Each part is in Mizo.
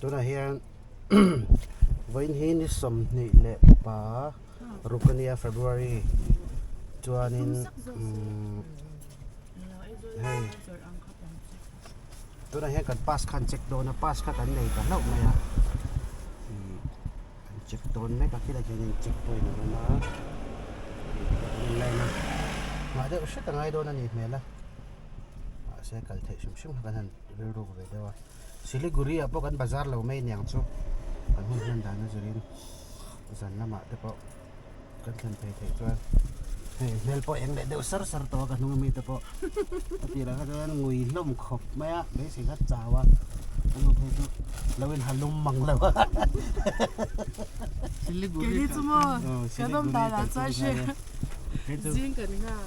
Tunah hian vawiin hi ni sawmhnih leh pa ruk a nia February chuanin umm hei tunah hian kan pass kha an check dawn a pass kha kan nei ta hlauh mai a ihh an check dawn mek a khilai khianin check point a awm a an in line a nghah deuh hret a ngai dawn a nih hmel a mahse kal theih hrim hrim kha kan han rilruk ve deuh a. Siliguri ah pawh kan bazar lo mai aniang chu kan hun hman dan a zirin zan lamah te pawh kan thlen phei theih chuan hei hmel pawh eng leh deuh sar sar tawh a ka hnung ami te pawh a tirah kha chuan ngui hlawm khawp mai a beisei kha chau a ka nu phei chu lo in ha lum mang lo a Keini chu maw kan awm danah chuan hre zing kan nghak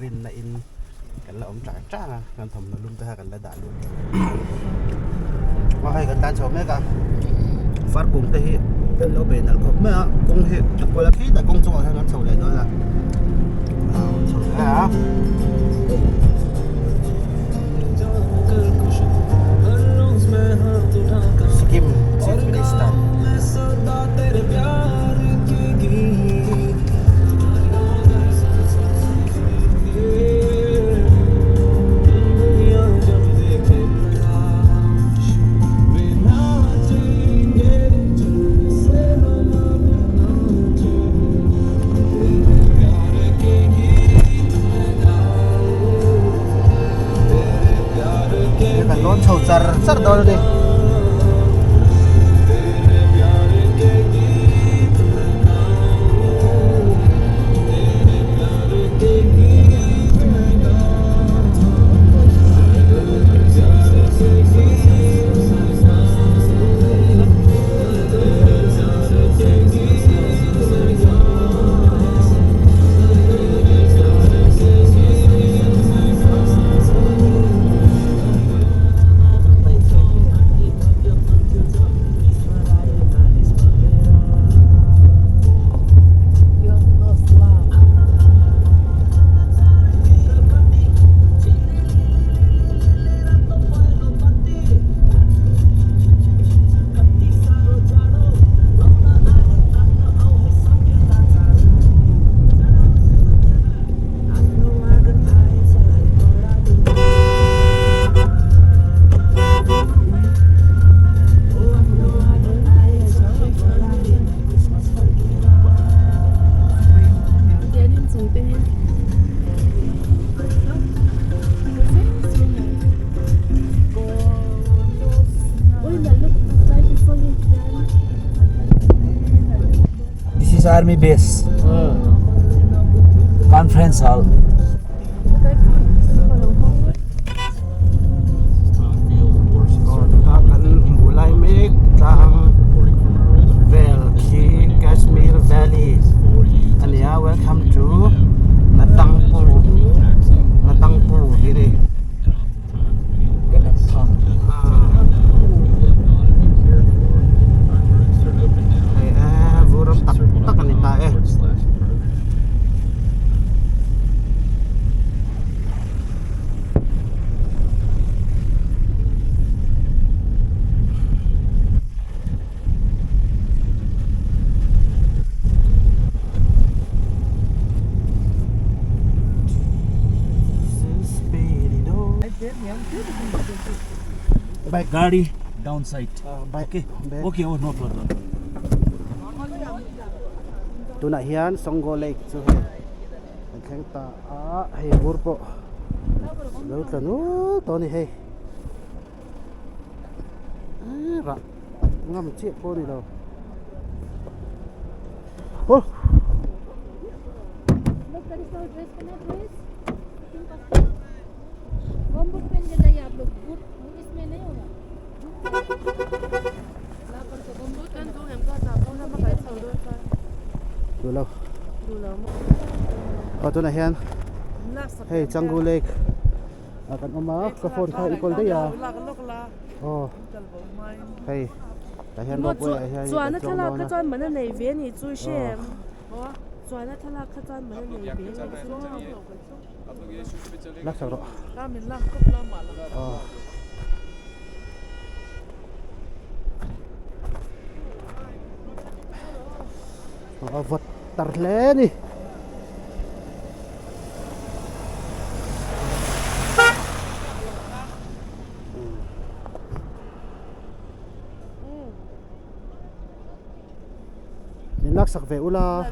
rinna in kan la awm tang tang a kan thawmhnaw lum te kha kan la dah lut a hei kan tan chho mek a far kung te hi kan lo bei nalh khawp mai a kawng hi a kual a khitah kawng chungah hian kan chho leh dawn a chho leh a. Sikkim Chief Minister Kan lawn chho char char dawn a ni. This is army base. Conference hall. Kan hmuh lai mek tlang vel khi Kashmir Valley a ni a welcome to Natangpur Natangpur hi ni. Hei e vuram tak tak a ni ta e. Bike gadi down side. Bike Okay. Okay, oh no problem. Tunah hian Songgo Lake chu hei kan thleng ta a hei vur pawh lo tla nual tawh a ni hei. Rah ngam chiah pawh a ni lo oh duh lo aw tunah hian hei Changu lake ah kan awm a ka phone kha i kawl daih a aw hei tah hian ropeway ah hian chuan a thlalak kha chuan man a nei ve a nih chu i hre em chuan a thlalak kha chuan man a nei ve a nih chu lak sak rawh aw. A vawt tar hle a ni. Min laksak ve ula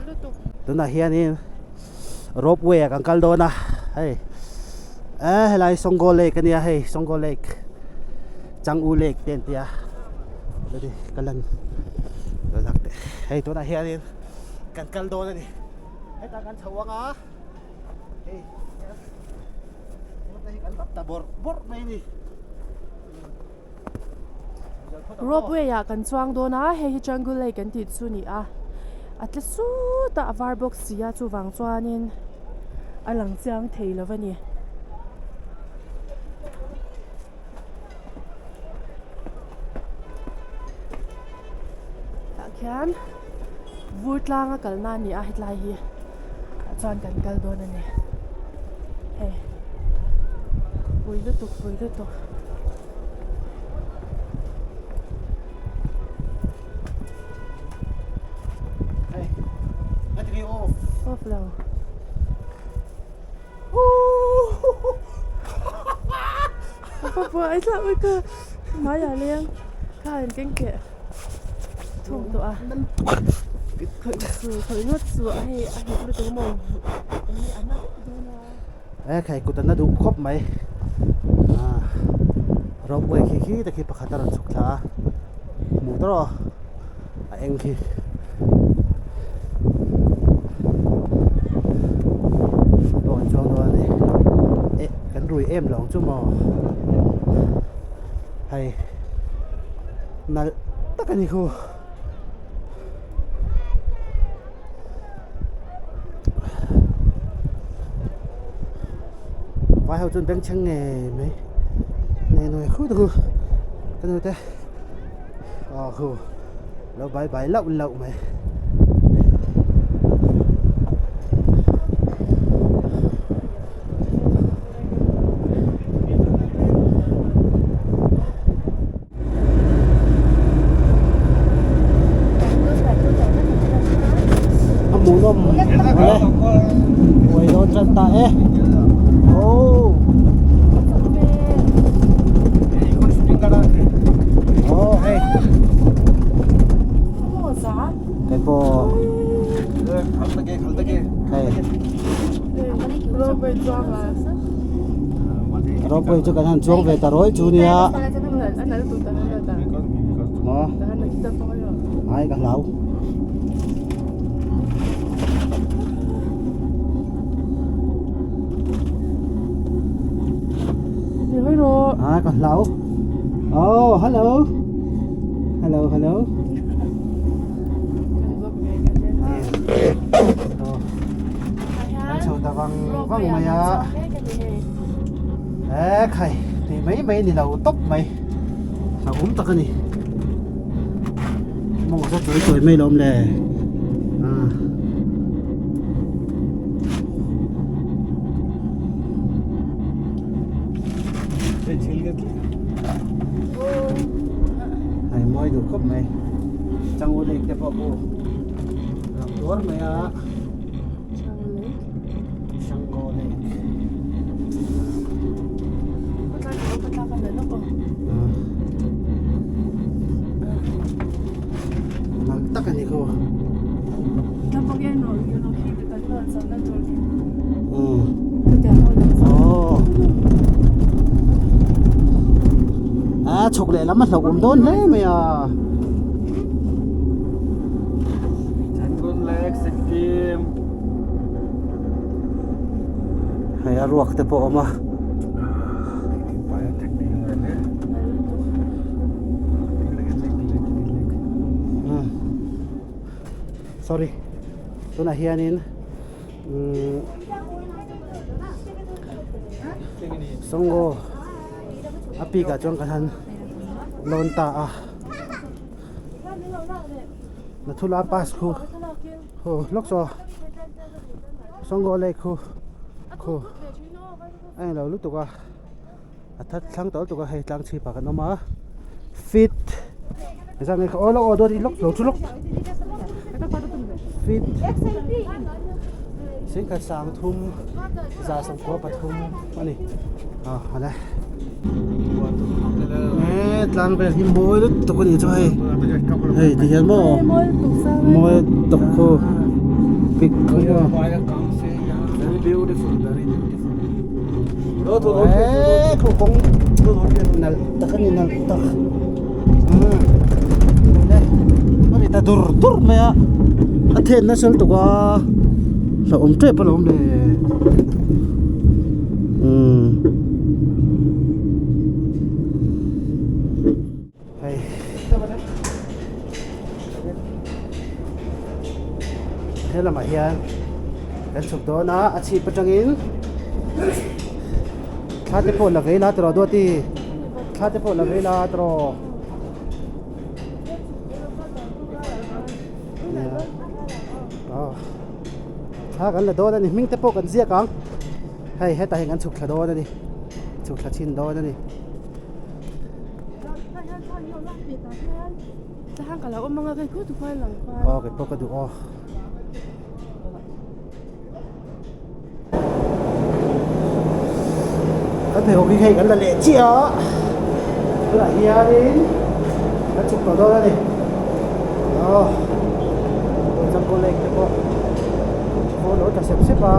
tunah hianin rope way ah kan kal dawn a hei eh helai Songgo lake ania hei Songgo lake Chang'u lake te an ti a ka lan lak teh hei tunah hianin kan kal dawn a ni hetah kan chho ang a hei hi kan ta bawrh bawrh mai a ni. Ropeway ah kan chuang dawn a hei hi Jungle Lake an tih chu a ni a a tle sut a a var bawk si a chuvang chuanin a lang chiang thei lo a ni. Tah khian vur tlang a kalna a ni a hetlai hi ah chuan kan kal dawn a ni hei pui lutuk pui lutuk. Off lo. Papa ai thla ui ka mai a leng kha an keng keh thung tawh a khawih su khawih ngawt su a hei a hit lutuk maw eng a na vek dawn a. E khai kut a na duh khawp mai ah ropeway khi khi te khi pakhat a rawn chhuk thla a hmuh tawh rawh a eng khi. Dawn chuang dawn a ni eh kan rui em lo ang chu maw hei nalh tak a ni khu vai ho chuan bengchheng ngei mai nei nuai khut a khu ka nu te aw khu. Lo bai bai lauh lauh mai. A hmuhnawm hle uai dawn tan ta e oh oh hei cái po hei ropeway chu kan han chuang ve ta rawi chu nia maw ai ka hlau. À còn lâu. Oh, hello. Hello, hello. Kan chho ta vang vang mai a. E khai, ti mai mai ni lo tawp mai. Hlauhawm tak a ni. Mawng a chawi chawi mai lawm le. Ah. Hei mawi duh khawp mai. Changu lake te pawh khu lang tuar mai a. Changu lake. Nalh tak a ni khaw. A chhuk leh lam a hlauh awm dawn hle mai a. Hei a ruak te pawh a awm a. Sorry tunah hianin umm Sawnggo a peak ah chuan kan han lawn ta a Nathula pass khu ho lawk saw Sawnggo lake khu khu a englo lutuk a a that thlang tawh lutuk a hei tlang chhip ah kan awm a fit zan kha aw lawk aw dawt i lawk lo chu lawk Feet singkhat sang thum za sawmkua pathum a ni aw awle e tlang vel hi mawi lutuk a ni chu hei hei ti hian maw mawi lutuk khu pic e khu kawng nalh tak a ni nalh tak a ri ta dur dur mai a a then nasa lutuk a hlauhawm tep alawm le umm hei he lamah hian kan chhuk dawn a a chhip atangin thla te pawh la vei la tawh duati. Thla te pawh la vei la tawh aw thla kan la dawn a ni hming te pawh kan ziak ang hei hetah hian kan chhuk thla dawn a ni chhuk thla chhin dawn a ni. Aw kei pawh ka duh aw. Kan pheikhawk hi hei kan la leh chiah a tunah hianin kan chhuk tawh dawn a ni aw jungle lake te pawh pawh a lo tla sep sep a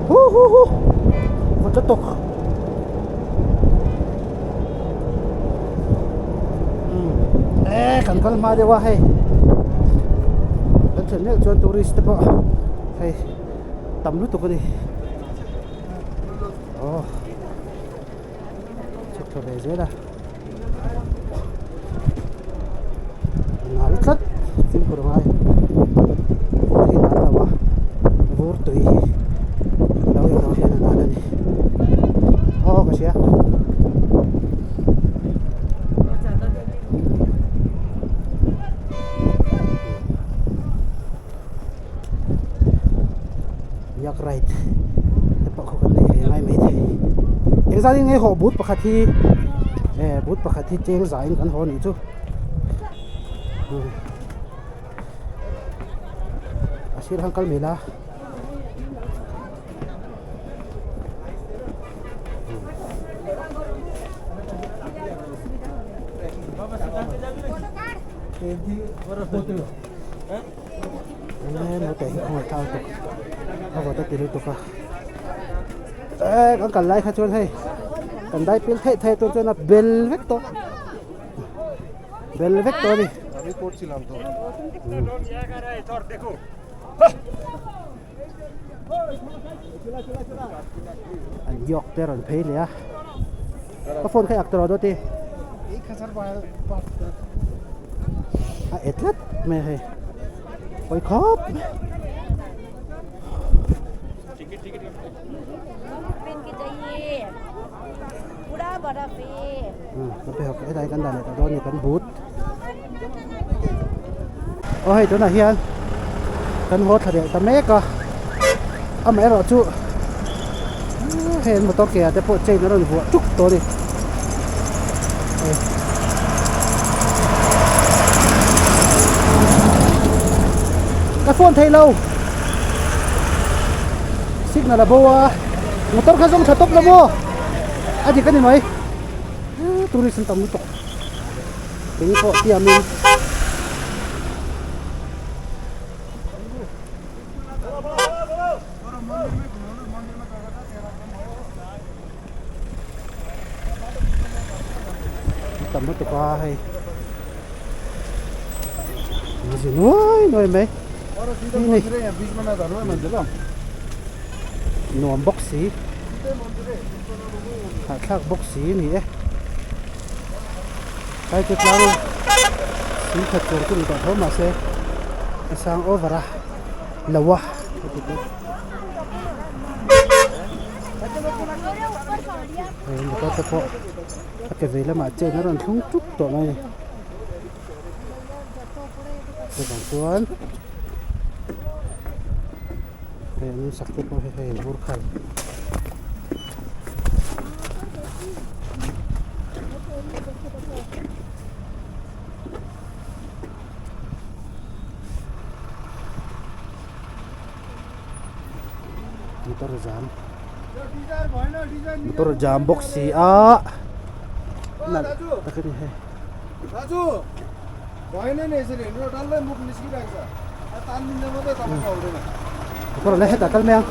hu hu hu vawt lutuk e kan kal hma deuh a hei kan thlen meuh chuan tourist te pawh hei tam lutuk a ni aw chhuk thla ve zel a nal tlat fimkhur a ngai vur hi nal lo a vur tui hi lo in lo hian a nal a ni aw ka hria. Yak ride te pawh khaw kan nei ve ngai mai thei engzat in nge haw but pakhat hi e but pakhat hi cheng za in kan haw anih chu a sir han kal mai la. Naute hi khawngaih thau tuk a vawt a ti lutuk a eh kan kal lai kha chuan hei kan dai pil theih theih tur chuan a bel vek tawh bel vek tawh a ni. An york te rawn phei leh a ka phone kha i ak tawh lo dawt i a e tlat mai a hei pawi khawp mai. Helai kan dah leh tawh dawn a ni kan but aw hei tunah hian kan haw thla leh ta mek a amaherawh chu hei an motor ke ah te pawh chain a rawn vuah tuk tawh a ni ka phone theih lo signal a bo a motor kha zawng tha tawp lo maw a dik a ni mai tourist an tam lutuk eng pawh tiamin tam lutuk a hei an zi nuai nuai mai ni nuam bawk si hahthlak bawk si a ni e kai chu tlang singkhat tur chu ni tawh tho mahse a sang over a lo a hei motor te pawh a ke vei lamah chain a rawn thlung tuk tawh mai a ni chuvang chuan hei an sak te pawh hi hei vur khal. Motor jam motor jam bawk si a nalh tak a ni hei. Motor la hetah kal mai ang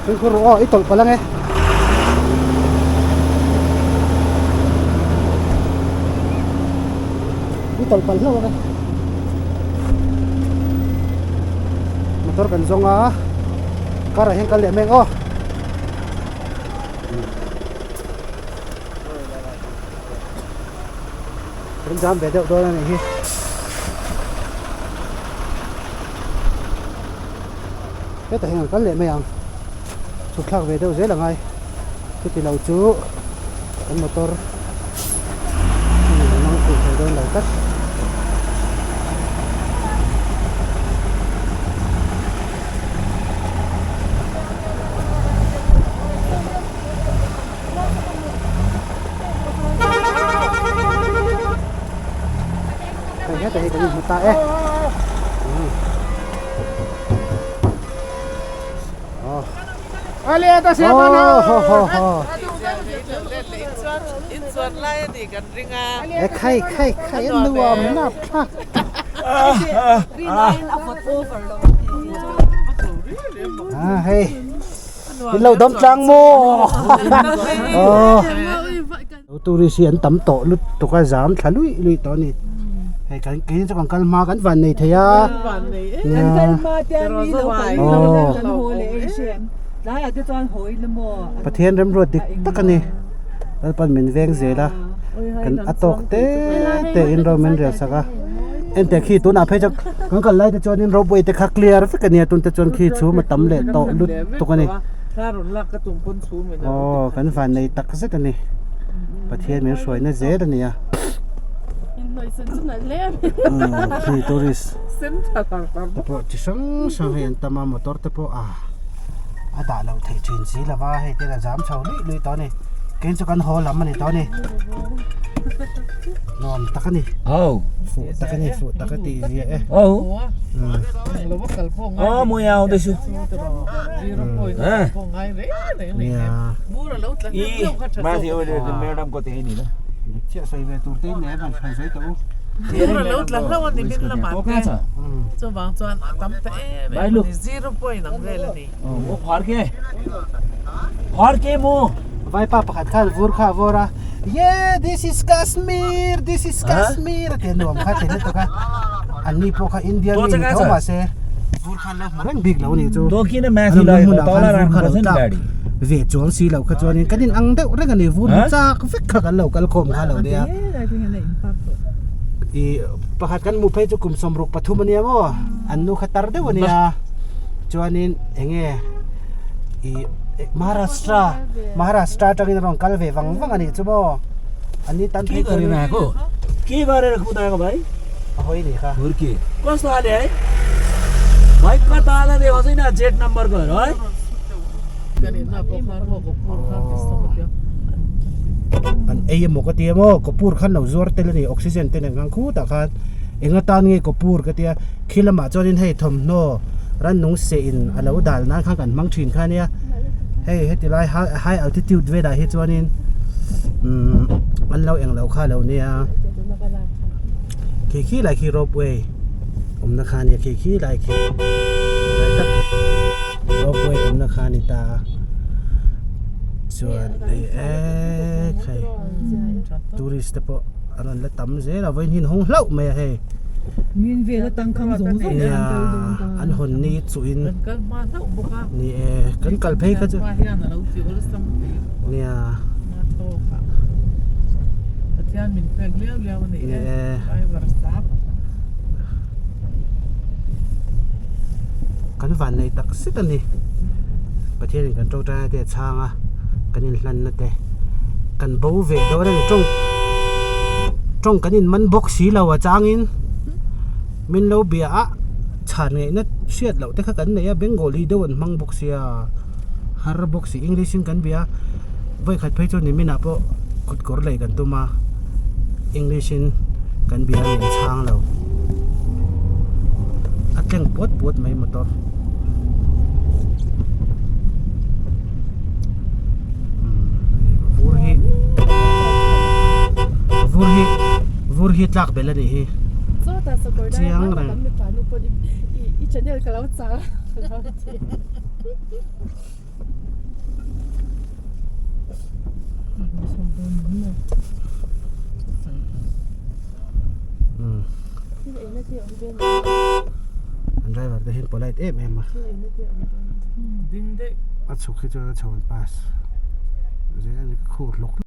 fimkhur rawh aw i tawlh palh ang e. I tawlh palh hlauh ang e. Motor kan zawng a car ah hian kal leh mek aw. Kan jam ve deuh dawn a nih hi. Hetah hian kan kal leh mai ang. Chhuk thlak ve deuh zel a ngai. Chuti lo chu kan motor a mang fuh thei dawn lo tlat. Hei hetah hi kan inhmu ta e. E khai khai khai a nuam nap thlak. A hei. In lo dam tlang maw? Aw. Tourist hi an tam tawh lutuk a zam thla luih luih tawh a ni. Hei kan keini chu kan kal hma kan van nei thei a. Kan kal hma te a mi lo kal lo kan haw leh ei hriat. Tlaiah te chuan haw ila maw? Pathian remruat dik tak a ni. Lalpan min veng zel a. Kan a tawk te te in ro min rel sak a. Enteh khi tunah phei chuan kan kal lai te chuanin ropeway te kha clear vek a nia tun te chuan khi chhum a tam leh tawh lutuk a ni. Aw kan van nei tak zet a ni. Pathian min hruaina zel a ni a. Khi tourist te pawh chi hrang hrang hei an tam a motor te pawh a a dah loh theih thin si lo va hei te a zam chho luih luih tawh a ni kei chu kan haw lam a ni tawh a ni nuam tak a ni fuh tak a ni fuh tak a tih zia e dik chiah sawi ve tur te in nei a han sawi tawh u. Chuvang chuan a tam ta em em a ni, zero point ang vel a ni. Aw phar ke phar ke maw. Vaipa pakhat khan vur kha a vawr a, Yeah this is Kashmir, this is Kashmir a ti a nuam kha thei lutuk a, an ni pawh kha India mi ni tho mahse vur khan lo hmu reng bik lo a nih chu. An awmna hmunah khan vur kha lo tlak ve chuang si lo kha chuanin kan in ang deuh reng a ni, vur hmu chak vek kha kan lo kal khawm kha lo nia. Ih pakhat kan hmuh phei chu kum 63 a nia maw an nu kha tar deuh a nia chuanin eng nge ih Maharashtra Maharashtra atangin a rawn kal ve vang vang a nih chu maw an ni tan phei chuan a hawi nih kha An ei emaw ka ti emaw kawpur khan lo zuar tel a ni oxygen te nen khan khutah khan eng atan nge kawpur ka tia khi lamah chuanin hei thawmhnaw rannung seh in a lo dal nan khan kan hmang thin kha ania hei heti lai high altitude velah hi chuanin umm an lo englo kha lo nia khi khi lai khi ropeway awmna kha ania khi khi lai khi lai tak. Ropeway awmna kha a ni ta a chuan hei ek hei tourist te pawh an rawn la tam zel a vawiin hi an hawng hlauh mai a hei nia an hawn ni chuhin ni e kan kal phei kha chu nia ni e. Kan van nei tak zet a ni. Pathianin kan tawngtaina te a chhang a, kan inhlanna te kan bo ve dawn a ni. Tawng tawng kan inman bawk si lo a changin min lo bia a, chhan ngaihna hriat loh te kha kan nei a, Bengali deuh an hmang bawk sia, har bawk si English in kan bia a, vawikhat phei chu niminah pawh kut kawr lei kan tum a, English in kan bia a ni an chhang lo. tleng puat puat mai motor. Vur hi vur hi vur hi tlak belh a nih hi. Chiang reng. An driver te hian polite em em a. A chhuk hi chuan a chho an pass zel a ni ka khur hlawk hlawk.